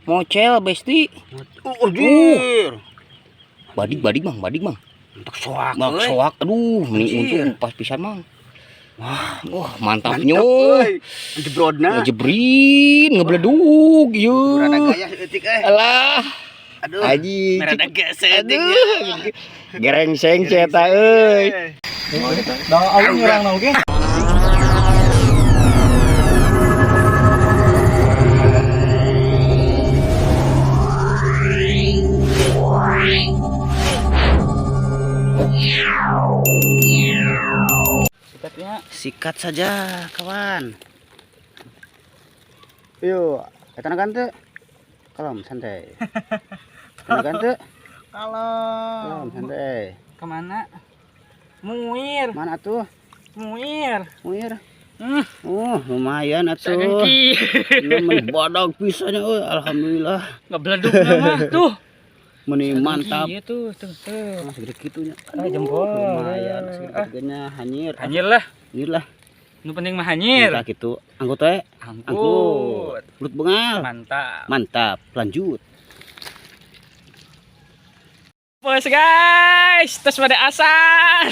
Mocel besti. Anjir. Badig badig mang, badig mang. Untuk soak. Bang euy. soak, aduh, meni Anjir. untung pas pisan mang. Wah, Wah, mantapnya. Mantap, euy. Jebrodna. Ngejebrin, ngebledug, ieu. Rada gaya seeutik euy. Alah, Aduh. aji. Rada gaya seeutik. Aduh. Gerengseng ceta euy. Da alun nyerang na oge. Sikatnya. Sikat saja, kawan. Yuk, eta nagan teu? Kalem santai. Nagan teu? Kalem. Kalem santai. Kemana? Muir, Mana atuh? muir. Muir. Hmm. Lumayan atuh. Sagengki. Ini badag pisannya euy, alhamdulillah. Ngebeleduk mah tuh. Meni mantap. Iya tuh, tuh, tuh. Nah, segede kitunya. Ah, jempol. Lumayan segede Ah. kitunya hanyir. Hanyir lah. Hanyir lah. Nu penting mah hanyir. Kita gitu. Angkut we. Angkut. Angkut. Belut bengal. Mantap. Mantap. Lanjut. Bos guys, terus pada asar.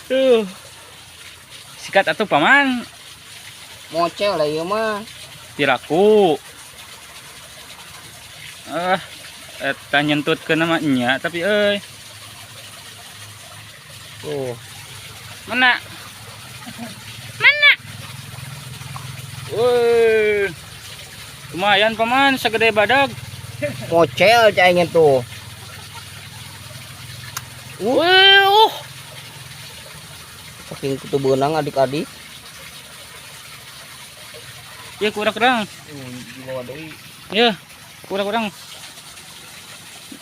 Tuh. Sikat atuh paman, Mocel lah ieu mah. tiraku. Ah, eta nyentut ke nama nya tapi euy. Tuh. Mana? Mana? Woi. Lumayan paman, segede badag. Mocel caingnya tuh. Wih, Saking kutu beunang adik-adik. Ya kurang-kurang. Di bawah deui. Ya, kurang-kurang.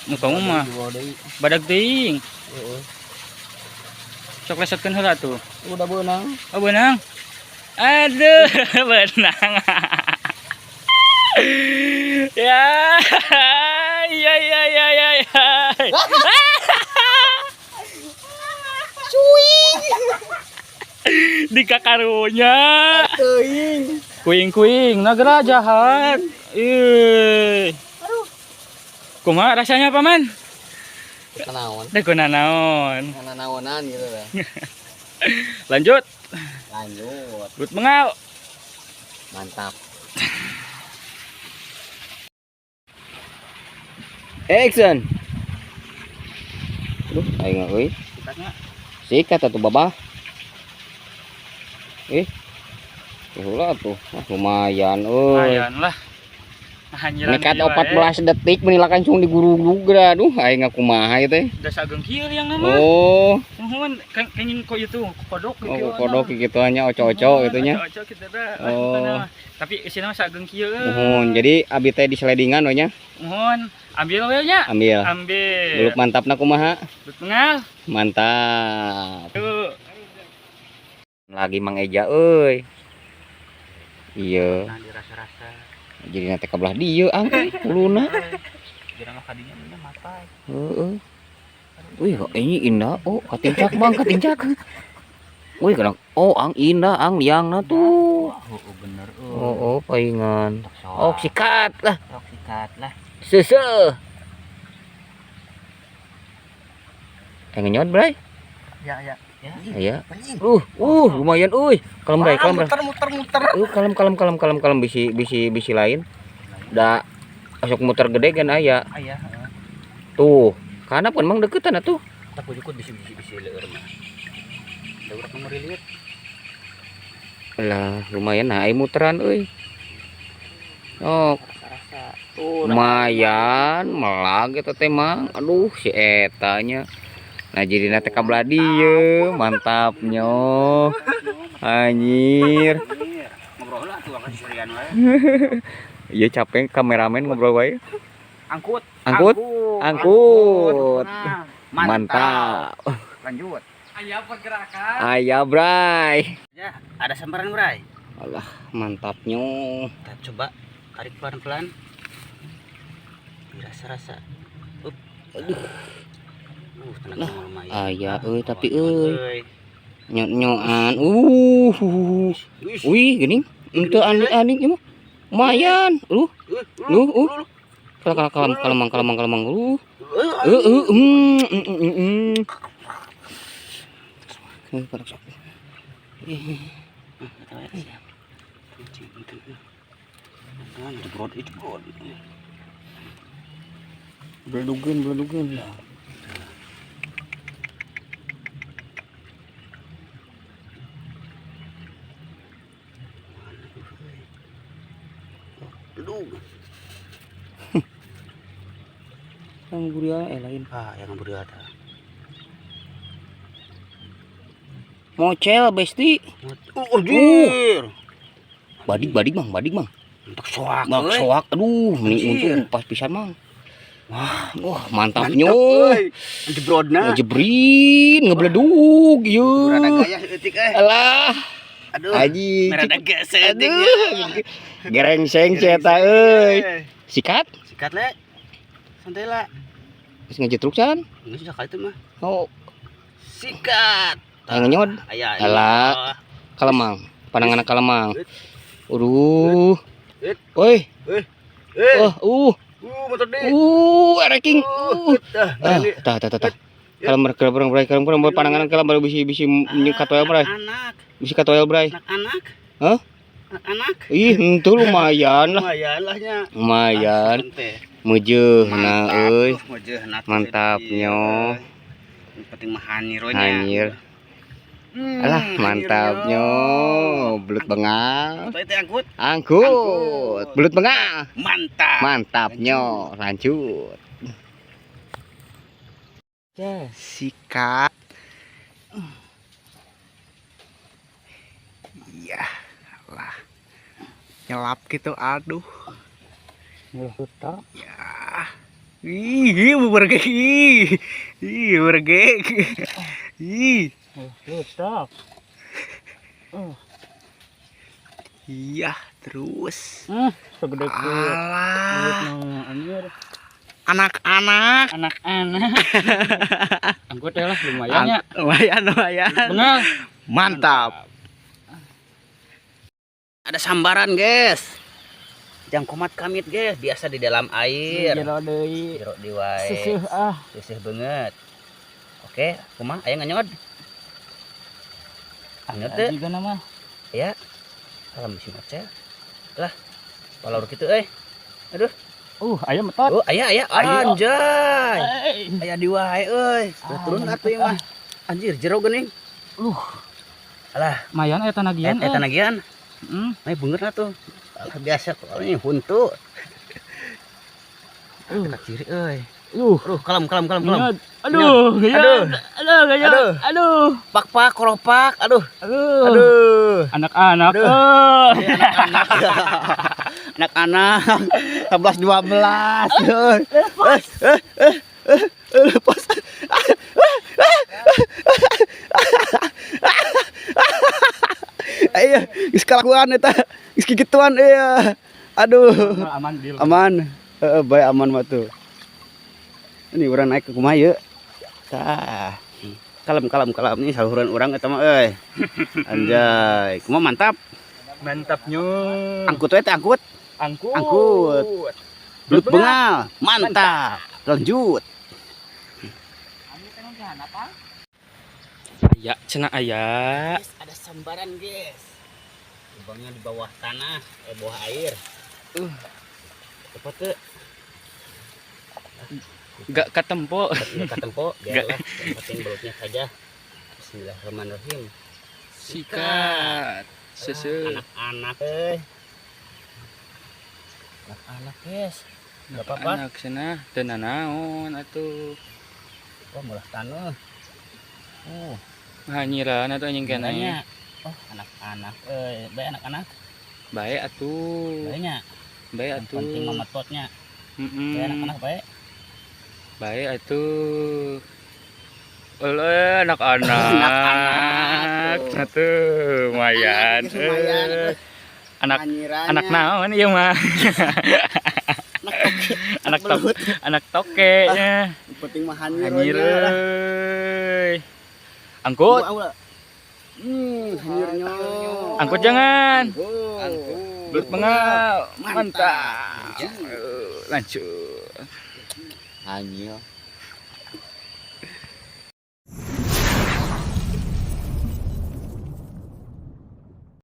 Nu kamu mah Di bawah deui. badag teuing. Heeh. Sok lesetkeun heula tuh. Udah beunang. Oh, beunang. Aduh, beunang. Ya, ya, ya, ya, ya, ya. Di kakarunya. Teuing. Kuing-kuing, nagra jahat. Ih. Kumaha rasanya, Paman? Kenaon? Deh naon. Naonan gitu lah. Lanjut, Lanjut. Belut bengal. Mantap. Action. Aduh, aing euy. Sikatnya. Sikat atuh babah. Heula atuh. Ah, lumayan euy. Lumayan lah. Hanyiran Nekat ieu wae. 14 detik menilakan cung digurugug aduh aing ngakumaha ieu teh. Da sageung kieu yang nama. Oh, Nuhun, kenging kok itu kodok oh kodok gitu nya oco-oco gitu nya. Oco-oco kitu dah. Oh. Tapi isina mah sageung kieu. Nuhun, jadi abi teh di seledingan we nya. Nuhun, ambil we nya. Ambil. Ambil. Beluk mantapna kumaha? Belut bengal. Mantap. Tuh. Lagi Mang Eja euy. Iya, Nah, dirasa-rasa. jadi nanti ka belah dieu ang euy uluna. Jadi mah kadinya nya mapai. Heeh. Wih, ini indah. Oh, katincak Bang, katincak. Wih, kadang oh ang indah ang liangna tuh. Oh, bener euy. Oh, oh paingan. Oh, sikat lah. Sok sikat lah. Sese. Ngenyot, Bray? Ya, ya. Ya. Iya. Lumayan euy. Kalem, Bray, kalem, Bray. Muter muter muter. Kalem kalem kalem kalem kalem bisi bisi bisi lain. Da masuk muter gede kan aya. Aya, heeh. Tuh, karena pun emang deketan atuh. Tak kujukut bisi bisi bisi leueur mah. Da urang merilit. Lah, lumayan nah ai muteran euy. Oh, Rasa-rasa. Tuh, lumayan melag eta teh mang. Aduh, si eta nya. Nah, jadi teh ka belah dieu, mantapnya. Anjir. Ngobrol lah tuh akan serian wae. Iya capek kameramen ngobrol wae. Angkut. Angkut. Angkut. Nah, Mantap. Lanjut. Aya pergerakan. Aya, Bray. Ya, ada sambaran, Bray. Alah, mantapnya. Kita coba tarik pelan-pelan. Dirasa-rasa. Up. Aduh. Tenaga lumayan. Aya euy tapi Euy. euy. Nyok-nyokan. Wih. Wih, geuning. Itu anik-anik ieu mah. Lumayan. Lu. Kalam kalam kalam kalam lu. Beledugeun. Yang buria lain. Ah, yang buria ada. Mocel besti. Anjir. Badik mang, badik mang. Untuk soak. Bang soak. Aduh, mending untung pas pisan mang. Wah, mantapnya. Ngejebrodna. Ngejebrin, ngebledug ieu. Rada gaya seutik euy. Alah. Aduh. Aji. Rada gaya seutik. Gerengseng ceta euy. Sikat? Sikat le. Santai lah. Geus ngejetruk can? Geus sakali teh mah. Oh. Sikat. Aya nyod. Aya. Alah. Kalemang, panangan kalemang. Aduh. Oi. Oh, Motor deui. Ereking. Tah tah tah. Kalau mereka panangan kalau baru bisi bisi katoel bray. Bisi katoel bray. Anak-anak. Hah? Anak-anak. Ih, itu lumayan lah. Lumayan lahnya. Lumayan. Mejeuh na euy. Mantapnya. Penting mah hanyironya. Hanyir. Alah, mantapnya. Belut bengal. Angkut. Angkut. Belut bengal. Mantap. Mantapnya. Lanjut. Sikat. Iya, lah. Nyelap gitu, aduh. Ya. Ih, bergek. Ih, bergek. Ih. Iya, terus. Segede Alah. Anak-anak. Anak-anak. Angkut ya lah, lumayan ya. Lumayan, lumayan. Bengal. Mantap. Ada sambaran, guys. Jang komat kamit, guys. Biasa di dalam air. Jero deui. Jero deui wae. Seseuh ah. Seseuh banget. Oke, kumaha aya nganyod? Anyod teu? Juga nama. Ya. Alam bisi maca. Lah. Palur kitu euy. Aduh. Aya metot. Oh, aya aya. Anjay. Aya di wae euy. Turun atuh ieu mah. Anjir, jero geuning. Alah, Mayan aya tanagian. Eta nagian. Heeh. Mai beungeut atuh. Alah biasa ini huntu. Kena kiri euy. Aduh, kalem kalem kalem kalem. Aduh, Aduh. Aduh, Aduh. Aduh. Pak-pak koropak, aduh. Aduh. Aduh. Anak-anak. Aduh. Anak-anak. Anak-anak 11 12. Lepas. Lepas. Iya, geus kalakuan eta. Geus kikituan iya. Aduh. Aman deal. Aman. Heeh, bae aman mah tuh. Ini urang naik ke kumaha ieu? Tah. Kalem kalem kalem ini saluran urang eta mah euy. Anjay, kumaha mantap. Mantapnya. Angkut we teh angkut. Angkut. Angkut. Belut bengal. Mantap. Lanjut. Aya cenah aya. Guys, ada sambaran, guys. Lubangnya di bawah tanah, bawah air. Cepat tuh. Gak ketempo. Gak ketempo, biarlah. Yang penting belutnya saja. Bismillahirrahmanirrahim. Sikat. Sese. Anak-anak, euy. Anak-anak, guys. Gak apa-apa. Anak cenah teu nanaon atuh. Wah, mulah tanah. Oh, Hanyiran atuh anjing kenanya. Oh, anak-anak, euy. Bae anak-anak. Bae atuh. Bae-nya. Bae Yang atuh. penting mah metotnya. Bae anak-anak bae. Bae atuh. Oleh anak-anak. Anak-anak. Atuh, lumayan. Lumayan. Anak anak naon ieu mah. Anak tok anak toke nya. Penting mah Hanyir euy. Angkut. Hanyirnya. Angkut jangan. Belut bengal, mantap. Lanjut. Anjir.